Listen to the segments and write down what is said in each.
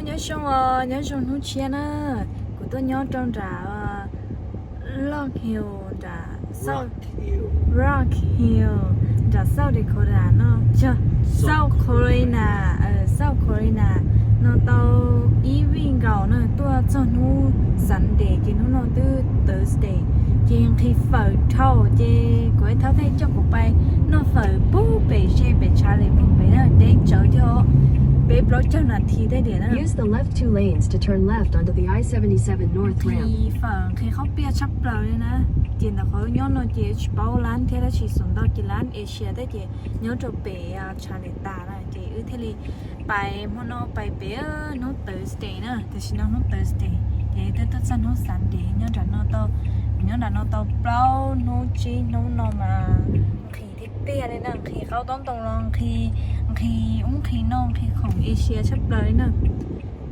Nyob zoo os, nyob zoo hnub tshiab na. Kuv tuaj nyob rau nram Rock Hill, nram Rock Hill, nram South Dakota no, South Carolina, South Carolina no tau ib vij nkaus na, tuaj txog hnub Sunday ces hnub no twb Thursday, ces nqhis fawm dhau ces kuv thaub thiaj coj kuv pais noj fawm pub pem se pem tshav li pub pem na, deb tsawv thiab, peb plaub caug nas this tej diam na. Nqhis fawm nqhis qhaub piaj tshaj plaws li na. Ces ntawm qhov nyob no ces tsis paub lab thiab, tab sis xum ntau ces lab Asia thiab ces nyob rau pem tshav li tas na, ces wb thiaj li pais hmo no pais pem hnub Thursday na, tam sim no hnub Thursday, ces twb tuaj txog hnub Sunday nyob nram no tau, nyob nram no tau plaub hnub tsib hnub no mas nqhis tiag tiag li na, nqhis qhaub taub ntoo los nqhis, nqhis ub nqhis no nqhis khoom Asia tshaj plaws li na.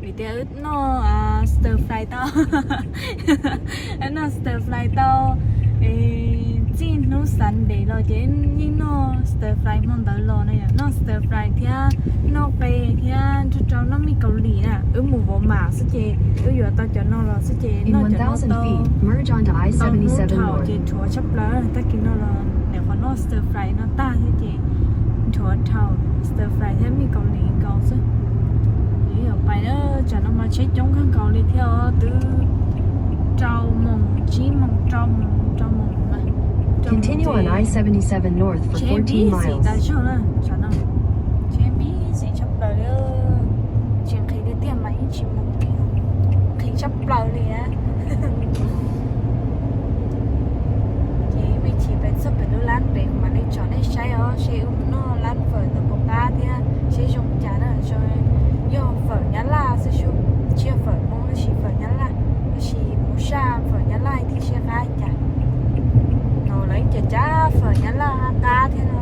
Vim tias wb noj stir fry tau, wb noj stir fry tau txij hnub Sunday los ces yeej noj stir fry hmo ntawd los na, yog noj stir fry thiab noj qe thiab nrog rau noj mij Kaus Lim na. Wb mus Walmart xwb ces wb yuav tau cov no los xwb ces noj cov no tau ntau hnub dhau ces nrhuav tshaj plaws. Tag kis no los nim qhuav noj stir fry no tag thiab ces nrhuav dhau, stir fry thiab mij Kaus Lim nkaus xwb. Ces yuav pais na, tsam no mas tsheb coob kawg nkaus li thiab os, twb rau moos tsib moos rau moos rau moos na. Continue on I seventy-seven North for fourteen miles. Tsheb busy tas zog na, tsam no tsheb busy tshaj plaws li. Tsis nqhis tiag tiag mas yeej tsis mus, nqhis tshaj plaws li na. Ces me chim pais txog pem lub lab pem mam li tsom nej saib os, seb wb mus noj lab fawm ntawm puas qab thiab seb zoo cas na. Yog fawm Nyab Laj xwb, tsis yog fawm Hmoob tab sis fawm Nyab Laj, tab sis mus saj fawm Nyab Laj thiaj siab qab cas. No lawv cov cav fawm Nyab Laj qab thiab no,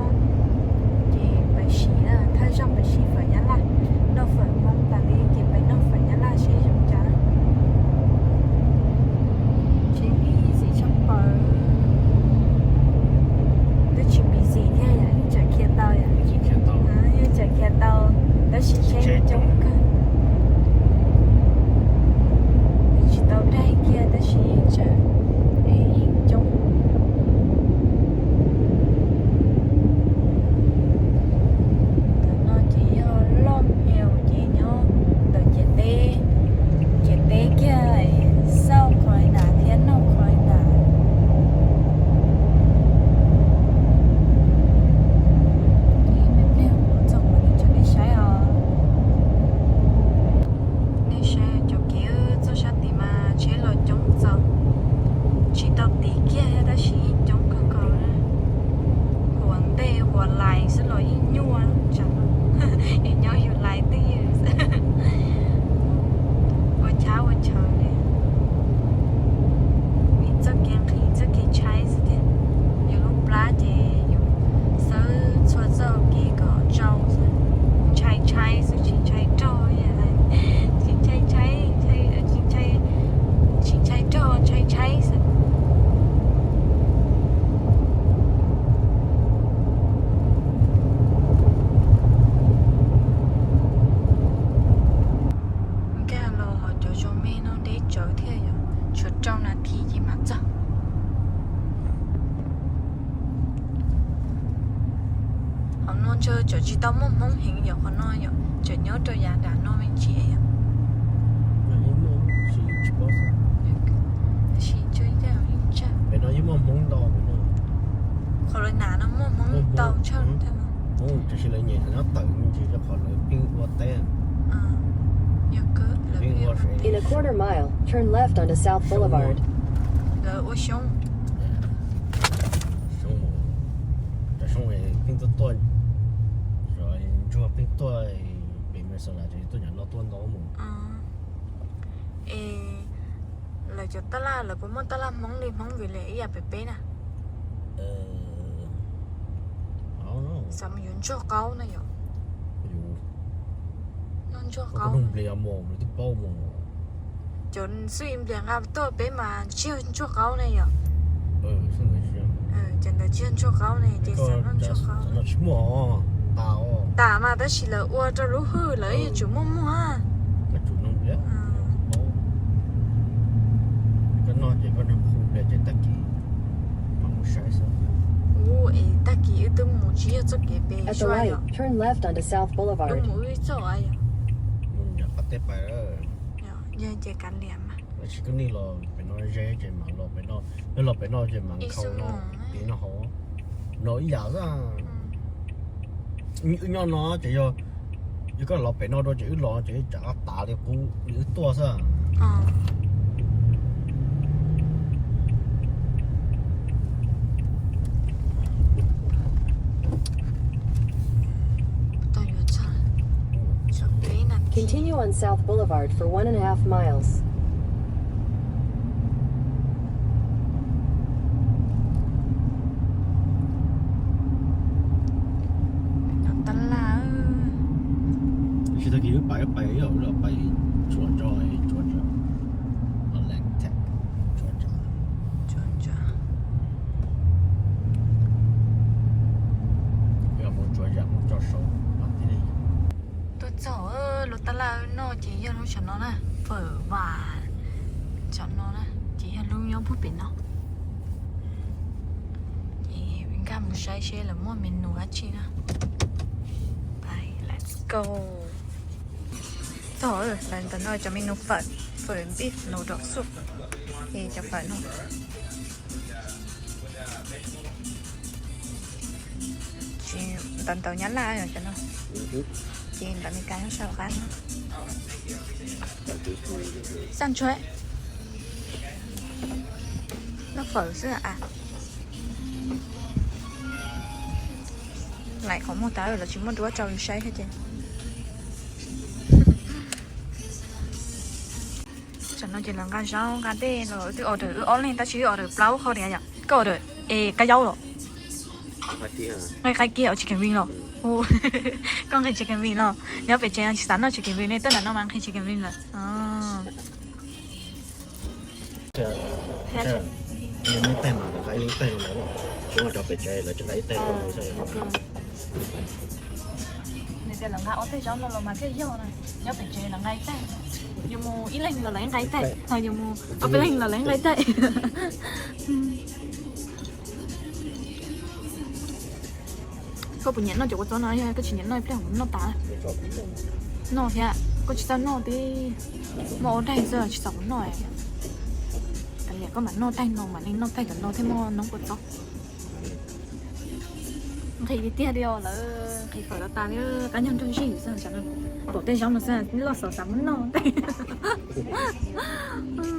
ces pais siv na, thawj zaug pais siv fawm Nyab Laj, noj fawm Hmoob tas li ces pais noj fawm Nyab Laj seb zoo cas. Tsheb busy tshaj plaws, twb tsis busy thiab yom, yeej tseem khiav tau yom, yeej tseem khiav tau, tab sis tsheb coob kawg. Tsis tau daig kiag tab sis yeej tseem, yeej coob. Ntawm no ces yog Rock Hill ces nyob ntawm ciam teb, ciam teb kiag South Carolina thiab North Carolina. Ces me pliag kuv txog kuv mam li tso nej saib os. Nej saib cov kev txoj sab tid mas tsheb los coob txaus, tsis tau tiv kiag tab sis yeej coob kawg nkaus na. Huas ntej huas lais xwb los yeej nyuaj tsam no, yus nyob yus lais twj ywm xwb, ua chav ua chaw li. Vim txoj kev nqhis txoj kev tshaib xwb tiag, yus lub plab ces yus xawb txhua txoj kev kom tsau xwb, ntshai tshaib xwb tsis ntshai rog, tsis ntshai tshaib, tsis ntshai rog, ntshai tshaib xwb. Nkag los ho cov zos me no deb tsawv thiab yom, tshuav rau nas this ces mam txog. Qhov no ntshe tseem tsis tau muaj Hmoob heev yom, qhov no yom, tseem nyob rau yav nram no me ntsis yom. Tab sis ntshe yeej tsawg. Qhov lawv hnav no muaj Hmoob ntau tshaj thiab no. Tab sis lawv nyiam nyob tawm me ntsis rau qhov lawv pheej ua teb. Yog kawg lawv pheej ua. In a quarter mile, turn left onto South Boulevard. Lawv ua xyoob. Xyoob, cov xyoob pheej tuaj tuaj, ntsuag pheej tuaj pem Minnesota ces tuaj nram no tuaj ntau mus. Es lawv cov taj laj lawv puas muaj taj laj Hmoob li Hmoob Village ib yam pem peb na? Xav mus yuav ntsuag qaub na yom. Noj ntsuag qaub. Cov xwb nplias nqa tuaj peb mas tsis yog ntsuag qaub ne yom. Cov ntawd tsis yog ntsuag qaub ne ces xav noj ntsuag qaub. Tas mas tab sis lawv ua rau lub hwj lawv yeej tsum muaj muag. Tsis yog txoj kev pem. At the light, turn left onto South Boulevard. Mus wb txoj yog. Mus nram qab teb pais. Yog ces kav liam mas. Tsis koj nej los pem no ze ces mam los pem no, yog los pem no ces mam nkhaus no, pem no hauv. No ib yam xwb. Wb nyob no ces yog, yog koj los pem no dua ces wb los ces wb tsam qab tas li qub li wb tuaj xwb. Continue on South Boulevard for one and a half miles. Tab laj. Tsis tag kis wb pais wb pais wb los pais tsuas tso tsuas tso. Tsuas tso. Yog mus tsuas yam mus tso sau mas thiaj li. Tuaj txog lub tab laj noj ces yog lub tsam no na, fawm vam tsam no na, ces yog lub nyob puag pem no. Ces nkag mus saib seb lawv muaj menu dab tsi na. Let's go. Txog lawm ntawm no cov menu fawm, fawm beef noodle soup, es cov fawm no. Ces ntawv ntawv Nyab Laj yom cov no. Ces ntawv Meskas nyob sab qab no. Xaj ntshua. Noj fawm xwb a. Laim qhov muag tas lawv tsis muaj duab rau yus saib thiab ces. Tsam no ces lawv nqa zaub nqa dej los twb order, wb ob leeg tab sis wb order plaub qhov diav yom. Koj order es kab yaub los? Nqaij qaib kiag os, chicken wing los? Koj nqhis chicken wing los? Nyob pem tsev no tsis xav noj chicken wing ne, tuaj nram no mas nqhis chicken wing lawm. Ib leeg ib teg mas lawv nqa ib leeg ib teg no lawm, tsis muaj cov pem tsev lawv tsis nqa ib teg no. Nws tias lawv nqa ob teg zaub no los mas thiaj yog na, nyob pem tsev lawv nqa ib teg, yus mus ib leeg los lawv nqa ib teg, ho yus mus ob peb leeg los lawv nqa ib teg. Koj puas nyiam noj cov kua txob no, yog koj tsis nyiam noj ib pliag kuv noj tas. Noj thiab, koj tsis txawj noj tib, muaj ob daig xwb tsis txaus kuv noj. Kav liam koj mam noj daig no mam li noj daig cov no thiaj muaj noob kua txob. Nqhis tiag tiag li os, lawv nqhis fawm los tas li, qab nyuag nrog zij xwb. Pom tej zaub no xwb, loj xav xav muab noj.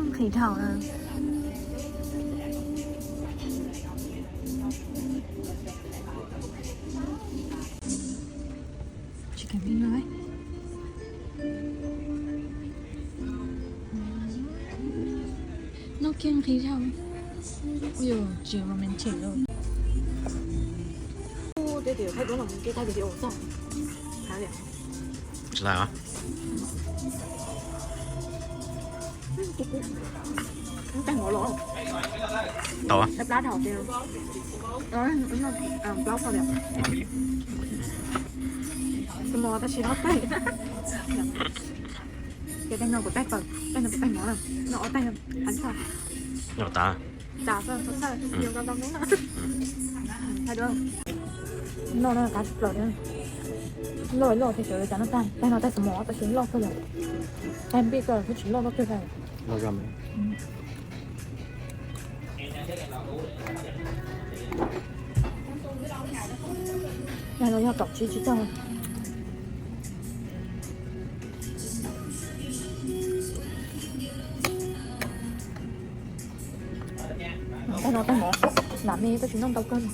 Nqhis dhau. Chicken wing no. Noj kiag nqhis dhau. Ui yog tsis romantic li. Tej tim thaij duab los mus kev thaij video txog. Tsis tau. Tau. Plab dhau tiag. Plab kho tiag. Tus mos tab sis no taig. Ces taig no kuv taig fawm, taig no kuv taig mov na. No ob taig no. No tas. Cas xwb, xwb xwb, yuav nkaus nkaus hnub na. Hais dua. Noj no qab tsis plaws thiab. Loj loj thiab, sawv daws cas noj tag, taig no taig xav mos tab sis loj kawg li. Taig npij kawg thiab tsis loj loj kawg li. Taig no yog kaum tsib tsib caug. Taig no taig mov, lam me tab sis noj ntau kawg.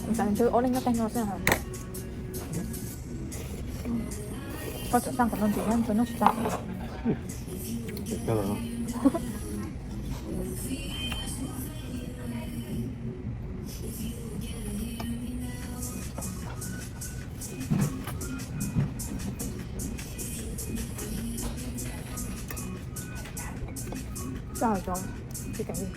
Kuv xav ntshe ob leeg noj taig no xwb. Koj tseem xaj qhov no ntxiv thiab, ntshe noj tsis tau. Txaj cov tsis kev li.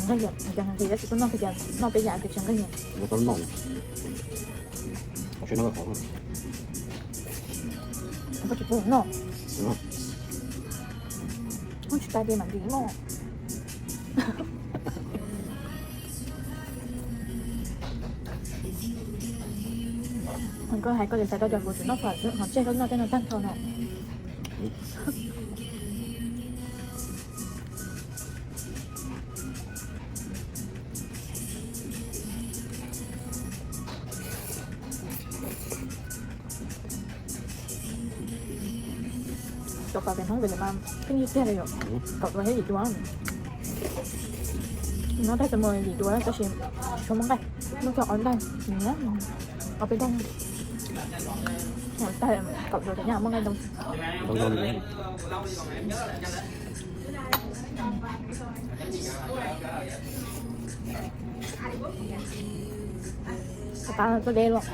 Nqaij yom, nqaij yom, tsis tuaj noj, noj peb yam ces tsis nqaij yom. Noj, tsis pub noj. Noj tsis tas ces mam ntim noj. Koj hais koj li xav tau cov kuv tsis noj phom xwb, ho tseg koj noj tej no tag nrho no. Cov kaum peb Hmoob pem mas pheej yig tiag li yom. Kaum dua thiab yim dua. Noj tag txog mus yim dua tab sis tsis tshua muaj nqaij, muaj txog ob nqaij, ob peb nqaij. Tag kaum dua tseem muaj nqaij ntau. Qab tuaj deb luaj.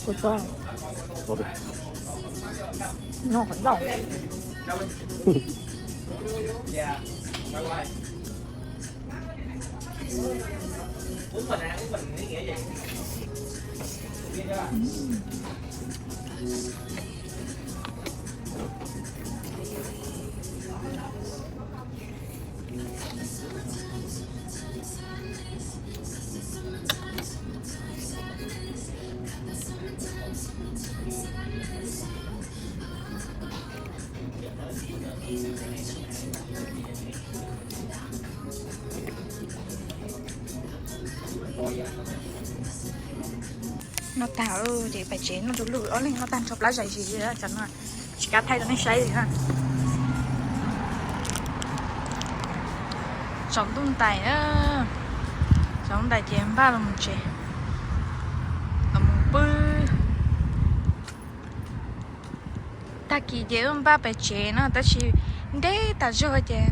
Kuv txog no qhov ntau. Noj tag ces pem tsev noj du lug, ob leeg noj tag nrho plab zais zis li, tsam no tsis kav thaij rau nej saib li na. Tsaus ntuj ntais, tsaus ntuj ntais ces npaj los mus tsev, los mus pw. Tag kis ces wb npaj pem tsev no tab sis ntev tas zog ces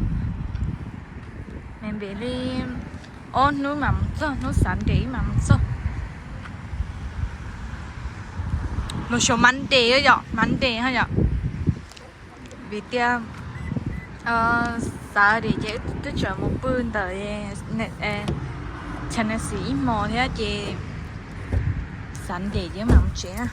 me npem li ob hnub mam mus txog, hnub Sunday mam mus txog. Los xyov Monday yom, Monday ho yom. Vim tias Saturday ces twb tseem mus pw ntawm Tennessee ib hmo thiab ces Sunday ces mam mus tsev na.